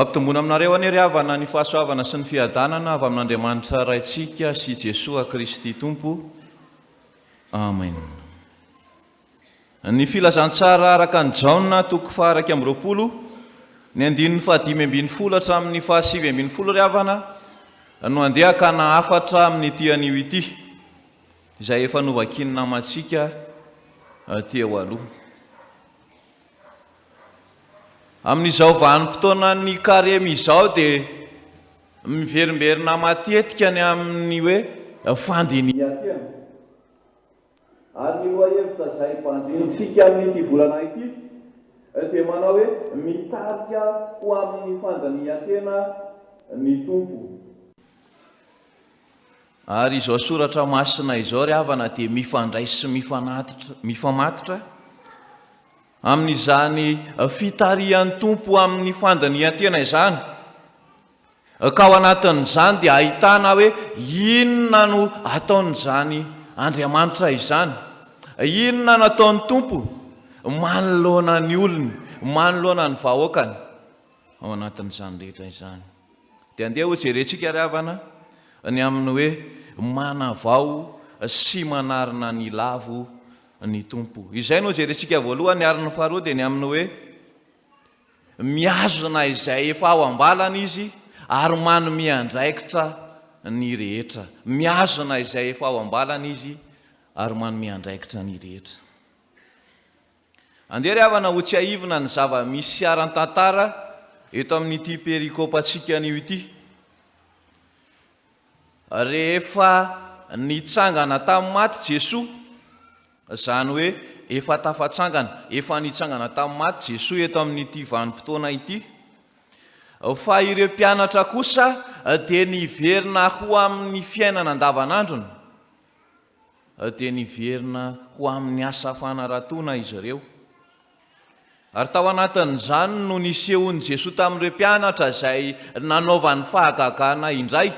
Ampitomboina aminareo anie ry havana ny fahasoavana sy ny fiadanana avy amin'Andriamanitra Raintsika sy Jesoa Kristy Tompo. Amen. Ny Filazantsara araka an'i Jaona toko faha-21, ny andininy faha-15 hatramin'ny faha-19 ry havana no andeha hakana hafatra amin'ity anio ity, izay efa novakian'ny namantsika teo aloha. Amin'izao vanim-potoanan'ny karemy izao dia miverimberina matetika ny amin'ny hoe fandinihan-tena. Ary ny lohahevitra izay banjinintsika amin'ity volana ity dia manao hoe mitarika ho amin'ny fandinihan-tena ny Tompo. Ary izao soratra masina izao ry havana dia mifandray sy mifamatotra amin'izany fitarihan'ny Tompo amin'ny fandinihan-tena izany. Ka ao anatin'izany dia ahitana hoe inona no ataon'izany Andriamanitra izany, inona no ataon'ny Tompo manoloana ny olony, manoloana ny vahoakany. Ao anatin'izany rehetra izany dia andeha hojerentsika ry havana ny amin'ny hoe manavao sy manarina ny lavo ny Tompo. Izay no hojerentsika voalohany ary ny faharoa dia ny amin'ny hoe mihazona izay efa ao am-balana Izy ary manome andraikitra ny rehetra. Mihazona izay efa ao am-balana Izy ary manome andraikitra ny rehetra. Andeha ry havana ho tsiahivina ny zava-misy aran-tantara eto amin'ity perikopantsika anio ity. Rehefa nitsangana tamin'ny maty Jesoa, izany hoe efa tafatsangana, efa nitsangana tamin'ny maty Jesoa eto amin'ity vanim-potoana ity, fa ireo mpianatra kosa dia niverina ho amin'ny fiainana andavanandrony. dia niverina ho amin'ny asa fanaratoana izy ireo. Ary tao anatin'izany no nisehoan'i Jesoa tamin'ireo mpianatra izay nanaovany fahagagana indray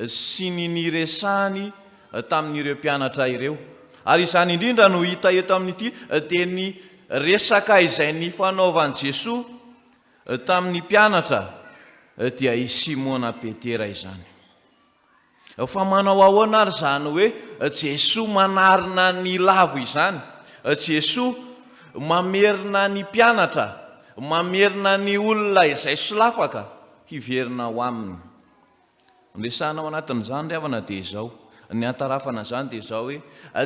sy ny niresahany tamin'ireo mpianatra ireo. Ary izany indrindra no hita eto amin'ity dia ny resaka izay nifanaovan'i Jesoa tamin'ny mpianatra dia i Simona Petera izany. Fa manao ahoana ary izany hoe Jesoa manarina ny lavo izany? Jesoa mamerina ny mpianatra, mamerina ny olona izay solafaka hiverina ho Aminy. Ny resahana ao anatin'izany ry havana dia izao, ny hatarafana izany dia izao hoe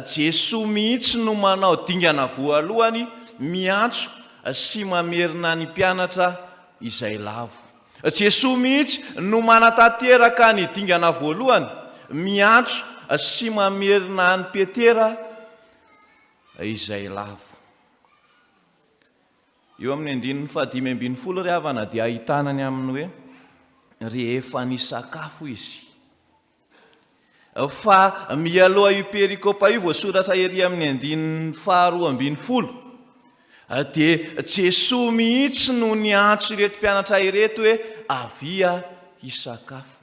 Jesoa mihitsy no manao dingana voalohany miantso sy mamerina ny mpianatra izay lavo. Jesoa mihitsy no manatanteraka ny dingana voalohany, miantso sy mamerina an'i Petera izay lavo. Eo amin'ny andininy fahadimy ambin'ny folo ry havana dia ahitana ny amin'ny hoe rehefa nisakafo izy. Fa mialoha io perikopa io voasoratra ery amin'ny andininy faharoa ambin'ny folo dia Jesoa mihitsy no niantso ireto mpianatra ireto hoe avia hisakafo.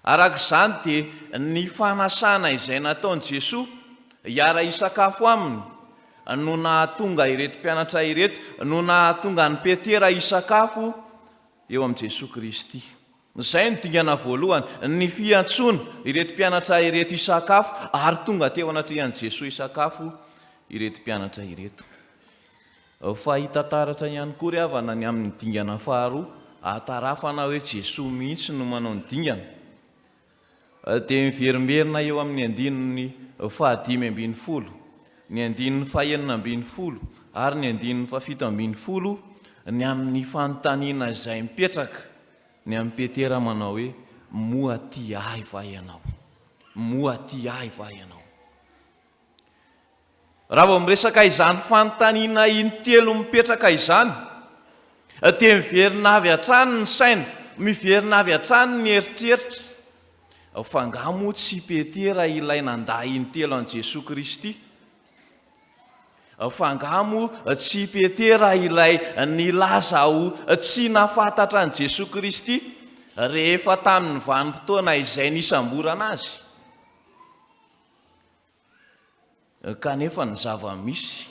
Araka izany dia ny fanasana izay nataon'i Jesoa hiara-hisakafo aminy no nahatonga ireto mpianatra ireto, no nahatonga an'i Petera hisakafo eo amin'i Jesoa Kristy. Izay no dingana voalohany, ny fiantsoana ireto mpianatra ireto hisakafo, ary tonga teo anatrehan'i Jesoa hisakafo ireto mpianatra ireto. Fa hita taratra ihany koa ry havana ny amin'ny dingana faharoa, ahatarafana hoe Jesoa mihitsy no manao ny dingana. Dia miverimberina eo amin'ny andininy fahadimy ambin'ny folo, ny andininy fahenina ambin'ny folo ary ny andininy fahafito ambin'ny folo ny amin'ny fanontaniana izay mipetraka ny amin'i Petera manao hoe, Moa tia ahy va ianao? Moa tia ahy va ianao? Raha vao miresaka izany fanontaniana intelo mipetraka izany, dia miverina avy hatrany ny saina, miverina avy hatrany ny eritreritra. Fa angaha moa tsy Petera ilay nandà intelo an'i Jesoa Kristy? Fa angaha moa tsy i Petera ilay nilaza ho tsy nahafantatra an'i Jesoa Kristy rehefa tamin'ny vanim-potoana izay nisamborana azy? Kanefa ny zava-misy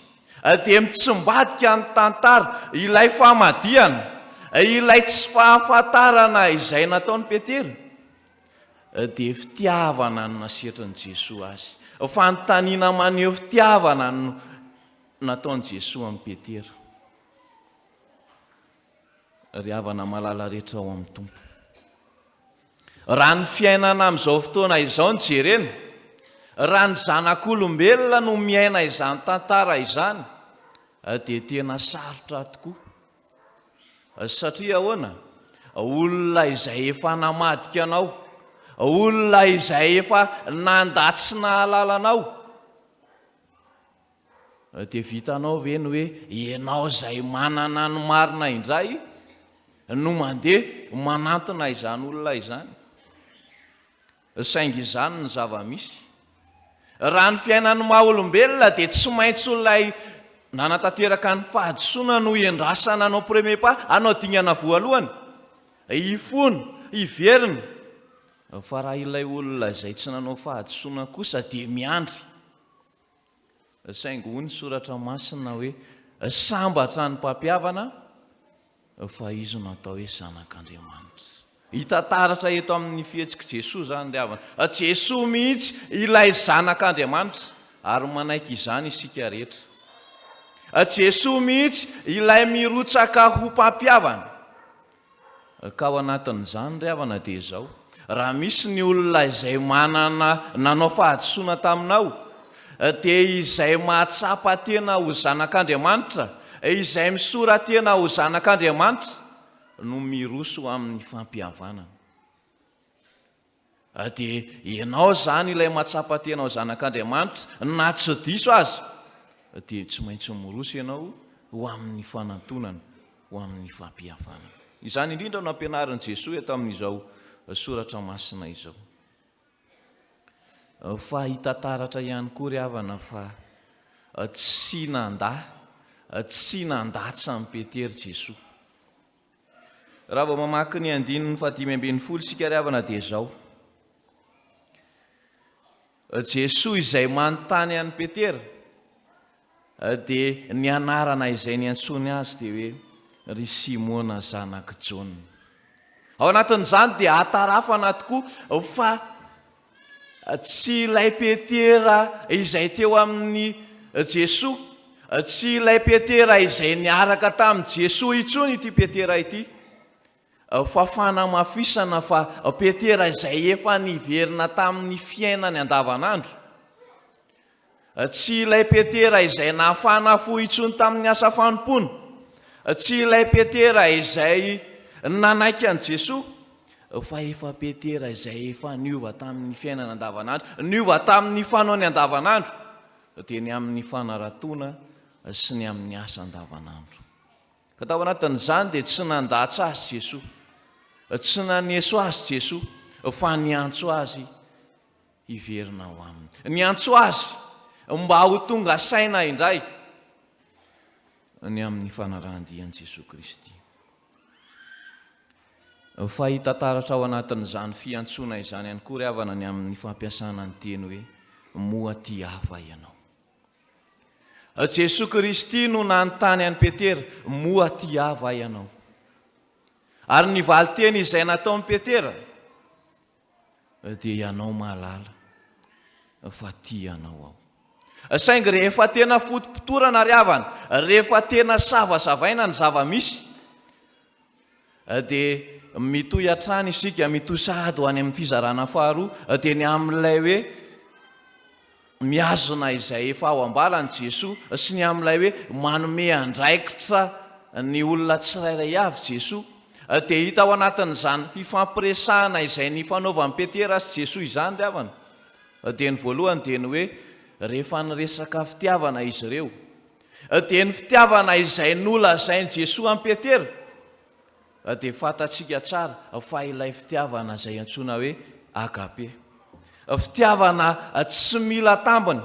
dia mitsimbadika ny tantara, ilay famadihana, Ilay tsy fahafantarana izay nataon'i Petera dia fitiavana no nasetrin'i Jesoa azy. Fanontaniana maneho fitiavana no nataon'i Jesoa amin'i Petera. Ry havana malala rehetra ao amin'ny Tompo. Raha ny fiainana amin'izao fotoana izao no jerena, raha ny zanak'olombelona no miaina izany tantara izany dia tena sarotra tokoa. Satria ahoana? Olona izay efa namadika anao, olona izay efa nandà tsy nahalala anao, Dia vitanao ve ny hoe ianao izay manana ny marina indray no mandeha manantona izany olona izany? Saingy izany ny zava-misy. Raha ny fiainan'ny maha olombelona dia tsy maintsy ilay nanatanteraka ny fahadisoana no iandrasana hanao premier pas, hanao dingana voalohany, hifona, hiverina. Fa raha ilay olona izay tsy nanao fahadisoana kosa dia miandry. Saingy hoy ny Soratra Masina hoe, Sambatra ny mpampihavana, fa izy no atao hoe Zanak'Andriamanitra. Hita taratra eto amin'ny fihetsik'i Jesoa izany ry havana. Jesoa mihitsy ilay Zanak'Andriamanitra, ary manaiky izany isika rehetra. Jesoa mihitsy ilay mirotsaka ho mpampihavana. Ka ao anatin'izany ry havana dia izao, raha misy ny olona izay manana nanao fahadisoana taminao, dia izay mahatsapa tena ho zanak'Andriamanitra, izay misora-tena ho zanak'Andriamanitra no miroso amin'ny fampihavanana. Dia ianao izany ilay mahatsapa tena ho zanak'Andriamanitra, na tsy diso aza, dia tsy maintsy miroso ianao ho amin'ny fanantonana, ho amin'ny fampihavanana. Izany indrindra no ampianarin'i Jesoa eto amin'izao soratra masina izao. Fa hita taratra ihany koa ry havana fa tsy nandà, tsy nandatsa an'i Petera Jesoa. Raha vao mamaky ny andininy fahadimy ambin'ny folo isika ry havana dia izao. Jesoa izay manontany an'i Petera dia ny anarana izay niantsoany azy dia hoe ry Simona zanak'i Jaona. Ao anatin'izany dia ahatarafana tokoa fa Tsy ilay Petera izay teo amin'i Jesoa, tsy ilay Petera izay niaraka tamin'i Jesoa intsony ity Petera ity, fa fanamafisana fa Petera izay efa niverina tamin'ny fiainany andavanandro. Tsy ilay Petera izay nafana fo intsony tamin'ny asa fanompoana. Tsy ilay Petera izay nanaiky an'i Jesoa, fa efa Petera izay efa niova tamin'ny fiainana andavanandro, niova tamin'ny fanaony andavanandro, dia ny amin'ny fanaratoana sy ny amin'ny asa andavanandro. Ka tao anatin'izany dia tsy nandatsa azy Jesoa, tsy naneso azy Jesoa, fa niantso azy hiverina ao aminy. Niantso azy mba ho tonga saina indray ny amin'ny fanarahan-dia an'i Jesoa Kristy. Fa hita taratra ao anatin'izany fiantsoana izany ihany koa ry havana ny amin'ny fampiasana ny teny hoe moa tia hafa ianao. Jesoa Kristy no nanontany an'i Petera, moa tia va ianao? Ary ny valin-teny izay nataon'i Petera dia ianao mahalala fa tia anao aho. Saingy rehefa tena fotopotorana ry havana, rehefa tena savasavaina ny zava-misy, dia mitohy hatrany isika, mitohy sahady ho any amin'ny fizarana faharoa, dia ny amin'ilay hoe Mihazona izay efa ao am-balany Jesoa sy ny amin'ilay hoe manome andraikitra ny olona tsirairay avy Jesoa dia hita ao anatin'izany fifampiresahana izay nifanaovan'i Petera sy Jesoa izany ry havana dia ny voalohany dia ny hoe rehefa niresaka fitiavana izy ireo dia ny fitiavana izay nolazain'i Jesoa an'i Petera dia fantatsika tsara fa ilay fitiavana izay antsoina hoe agape, fitiavana tsy mila tambiny,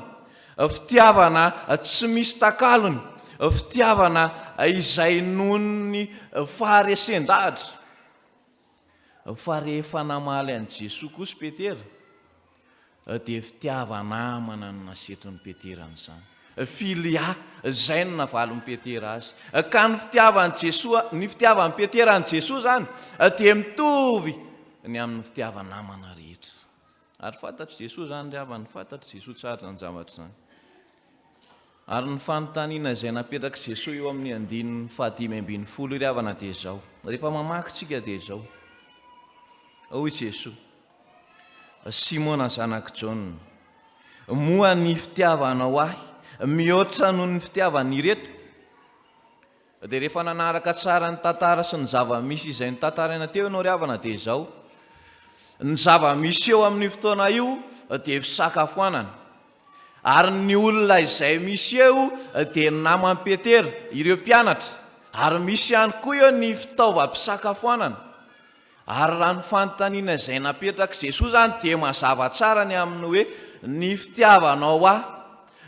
fitiavana tsy misy takalony, fitiavana izay noho ny faharesen-dahatra. Fa rehefa namaly an'i Jesoa kosa Petera, dia fitiava-namana no nasetrin'i Petera an'izany. Filia, izay no navalin'i Petera azy. Ka ny fitiavan'i Jesoa, ny fitiavan'i Petera an'i Jesoa izany dia mitovy ny amin'ny fitiava-namana rehetra. Ary fantatr'i Jesoa izany ry havana, fantatr'i Jesoa tsara izany zavatra izany. Ary ny fanontaniana izay napetrak'i Jesoa eo amin'ny andininy fahadimy ambin'ny folo ry havana dia izao, rehefa mamaky tsika dia izao, hoy Jesoa, Simona zanak'i Jaona, moa ny fitiavanao ahy mihoatra noho ny fitiavan'ireto? Dia rehefa nanaraka tsara ny tantara sy ny zava-misy izay notantaraina teo ianao ry havana dia izao, ny zava-misy eo amin'io fotoana io dia fisakafoanana, ary ny olona izay misy eo dia ny naman'i Petera, ireo mpianatra, ary misy ihany koa eo ny fitaovam-pisakafoanana. Ary raha ny fanontaniana izay napetrak'i Jesoa izany dia mazava tsara ny amin'ny hoe ny fitiavanao ahy,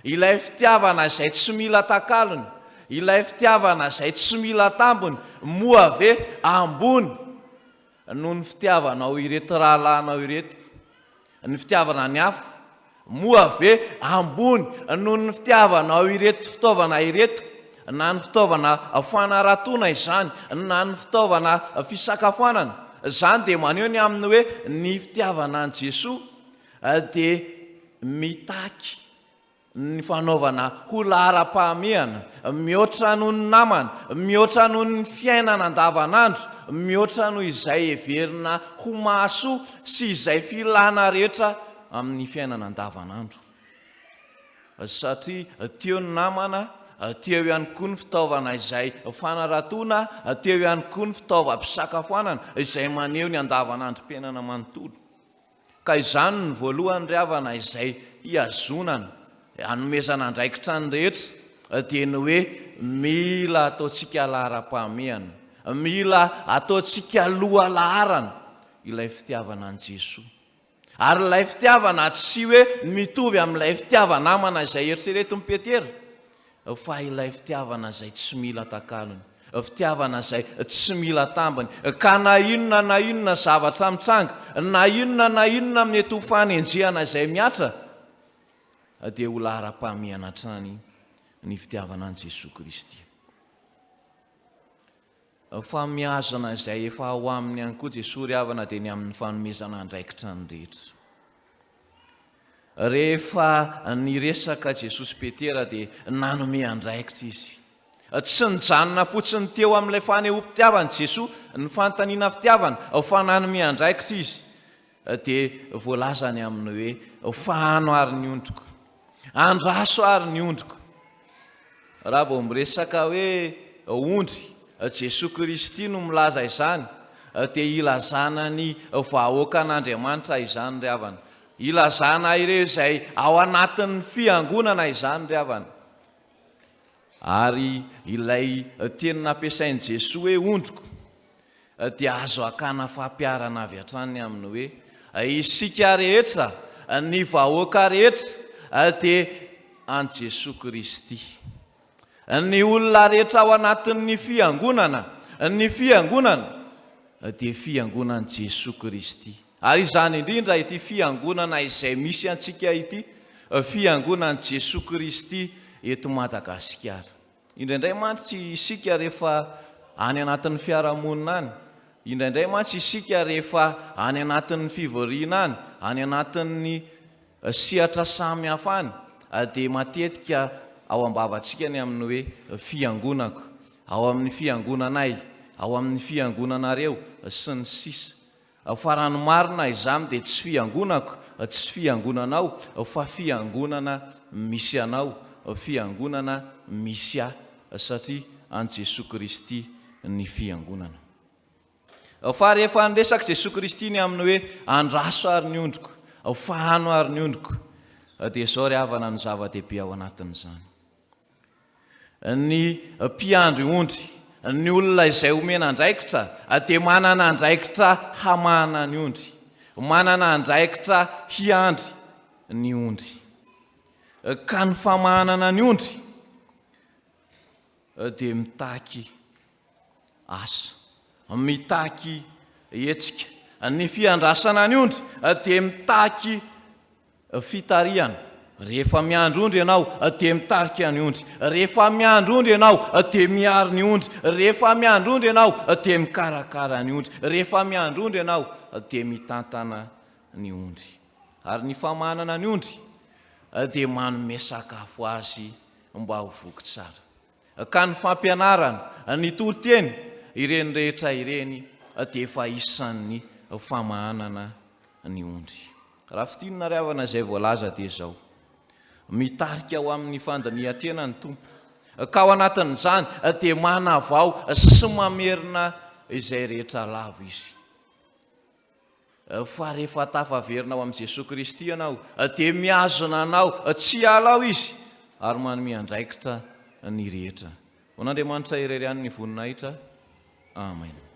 ilay fitiavana izay tsy mila takalony, ilay fitiavana izay tsy mila tambiny, moa ve ambony noho ny fitiavanao ireto rahalahinao ireto? Ny fitiavana ny hafa, moa ve ambony noho ny fitiavanao ireto fitaovana ireto, na ny fitaovana fanaratoana izany, na ny fitaovana fisakafoanana? Izany dia maneho ny amin'ny hoe ny fitiavana an'i Jesoa dia mitaky ny fanaovana ho laharam-pahamehana, mihoatra noho ny namana, mihoatra noho ny fiainana andavanandro, mihoatra noho izay heverina ho mahasoa sy izay filana rehetra amin'ny fiainana andavanandro. Satria teo ny namana, teo ihany koa ny fitaovana izay fanaratoana, teo ihany koa ny fitaovam-pisakafoanana izay maneho ny andavanandrom-piainana manontolo. Ka izany no voalohany ry havana izay hihazonana, hanomezana andraikitra ny rehetra, dia ny hoe mila ataontsika laharam-pahamehana, mila ataontsika lohalaharana ilay fitiavana an'i Jesoa. Ary ilay fitiavana tsy hoe mitovy amin'ilay fitiava-namana izay eritreretin'i Petera, Fa ilay fitiavana izay tsy mila takalony, fitiavana izay tsy mila tambiny, ka na inona na inona zavatra mitranga, na inona na inona mety ho fanenjehana izay mihatra, dia ho laharam-pahamehana hatrany ny fitiavana an'i Jesoa Kristy. Fa mihazona izay efa ao aminy ihany koa Jesoa ry havana dia ny amin'ny fanomezana andraikitra ny rehetra. Rehefa niresaka Jesoa sy Petera dia nanome andraikitra izy. Tsy nijanona fotsiny teo amin'ilay fanehoam-pitiavana Jesoa, ny fanontaniana fitiavana, fa nanome andraikitra izy. Dia voalazany aminy hoe, Fahano ary ny ondriko. Andraso ary ny ondriko. Raha vao miresaka hoe ondry, Jesoa Kristy no milaza izany, dia ilazana ny vahoakan'Andriamanitra izany ry havana. Ilazana ireo izay ao anatin'ny fiangonana izany ry havana. Ary ilay teny nampiasain'i Jesoa hoe ondriko dia azo hakana fampiharana avy hatrany amin'ny hoe isika rehetra, ny vahoaka rehetra dia an'i Jesoa Kristy. Ny olona rehetra ao anatin'ny fiangonana, ny fiangonana dia fiangonan'i Jesoa Kristy. Ary izany indrindra ity fiangonana izay misy antsika ity, fiangonan'i Jesoa Kristy eto Madagasikara. Indraindray mantsy isika rehefa any anatin'ny fiarahamonina any, indraindray mantsy isika rehefa any anatin'ny fivoriana any, any anatin'ny sehatra samy hafa any, dia matetika ao am-bavantsika ny amin'ny hoe fiangonako, ao amin'ny fiangonanay, ao amin'ny fiangonanareo, sy ny sisa. Fa raha ny marina izany dia tsy fiangonako, tsy fiangonanao, fa fiangonana misy anao, fiangonana misy ahy, satria an'i Jesoa Kristy ny fiangonana. Fa rehefa niresaka Jesoa Kristy ny amin'ny hoe andraso ary ny ondriko, fahano ary ny ondriko, dia izao ry havana no zava-dehibe ao anatin'izany. Ny mpiandry ondry, ny olona izay omena andraikitra dia manana andraikitra hamahana ny ondry, manana andraikitra hiandry ny ondry. Ka ny famahanana ny ondry dia mitaky asa, mitaky hetsika. Ny fiandrasana ny ondry dia mitaky fitarihana. Rehefa miandry ondry ianao dia mitarika ny ondry. Rehefa miandry ondry ianao dia miaro ny ondry. Rehefa miandry ondry ianao dia mikarakara ny ondry. Rehefa miandry ondry ianao dia mitantana ny ondry. Ary ny famahanana ny ondry dia manome sakafo azy mba ho voky tsara. Ka ny fampianarana, ny toriteny, ireny rehetra ireny dia efa isan'ny famahanana ny ondry. Raha fintinina ry havana izay voalaza dia izao, mitarika ho amin'ny fandinihan-tena ny Tompo, ka ao anatin'izany dia manavao sy mamerina izay rehetra lavo Izy. Fa rehefa tafaverina ao amin'i Jesoa Kristy ianao, dia mihazona anao tsy hiala ao Izy, ary manome andraikitra ny rehetra. Ho an'Andriamanitra irery ihany ny voninahitra. Amen.